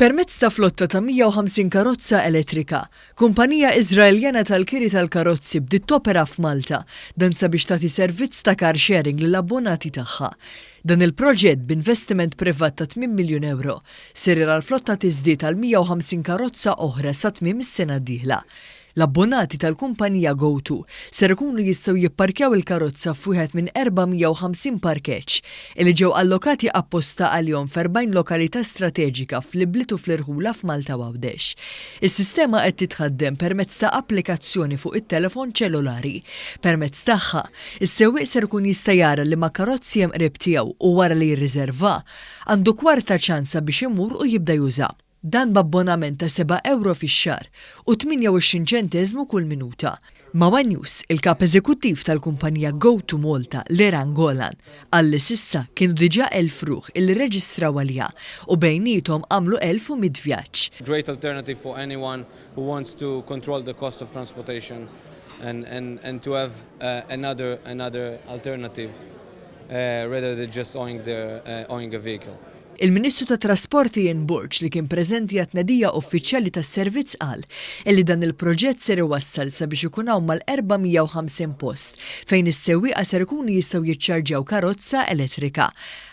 Permezz ta' flotta ta' 150 karozza elettrika, kumpanija Iżraeljana tal-kiri tal-karozzi bdiet topera f'Malta, dan sabiex tagħti servizz ta' car sharing lill-abbonati tagħha. Dan il-proġett, b'investiment privat ta' tmien miljun ewro, ser jara l-flotta tiżdied għal 150 karozza oħra sa tmiem is-sena d-dieħla. L-abbonati tal-kumpanija GoTo ser ikunu jistgħu jipparkjaw il-karozza f'wieħed minn 450 parkeġġ illi ġew allokati apposta għalihom f'40 lokalità strateġika fl-ibliet u fl-irħula f'Malta u Għawdex. Is-sistema qed titħaddem permezz ta' applikazzjoni fuq it-telefon ċellulari. Permezz tagħha, is-sewwieq ser ikun jista' jara liema karozzi hemm qrib tiegħu u wara li jirriżerva, għandu kwarta ċans sabiex imur u jibda juża. Dan b'abbonament ta' seba' ewro fix-xahar u 28 ċenteżmu kull minuta. Ma' one News, il-Kap Eżekuttiv tal-kumpanija Go To Malta, Liran Golan, qal li s'issa kienu diġà 1,000 ruħ illi rreġistraw għaliha u bejniethom għamlu 1,100 vjaġġ. Great alternative for anyone who wants to control the cost of transportation and and and to have another another alternative rather than just owning their owning a vehicle. Il-Ministru tat-Trasport Ian Borg li kien preżenti għat-tnedija uffiċjali tas-servizz qal illi dan il-proġett ser iwassal sabiex ikun hawn mal-450 post fejn is-sewwieqa ser ikunu jistgħu jiċċarġjaw karozza elettrika.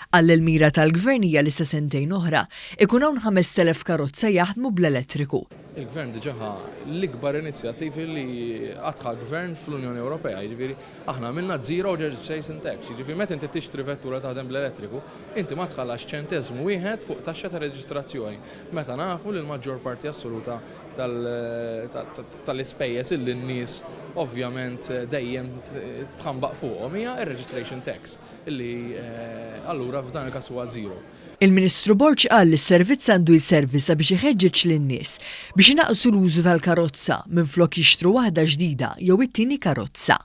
Qal li l-mira tal-Gvern hija li sa sentejn oħra ikun hawn 5,000 karozza jaħdmu bl-elettriku. Il-Gvern diġà ħa l-ikbar inizjattivi li qatt ħa Gvern fl-Unjoni Ewropea, jiġifieri aħna għamilna zero registration tax, jiġifieri meta inti tixtri vettura taħdem bl-elettriku, inti ma tħallasx ċenteżmu wieħed fuq taxxa ta' reġistrazzjoni, meta nafu li l-maġġor parti assoluta tal-ispejjeż illi n-nies ovvjament dejjem tħambaq fuqhom hija r-registration tax, illi allura f'dan il-każ huwa zero. Il-Ministru Borg qal li s-servizz għandu jservi sabiex iħeġġeġ lin-nies biex inaqqsu l-użu tal-karozza minflok jixtru waħda ġdida jew it-tieni karozza.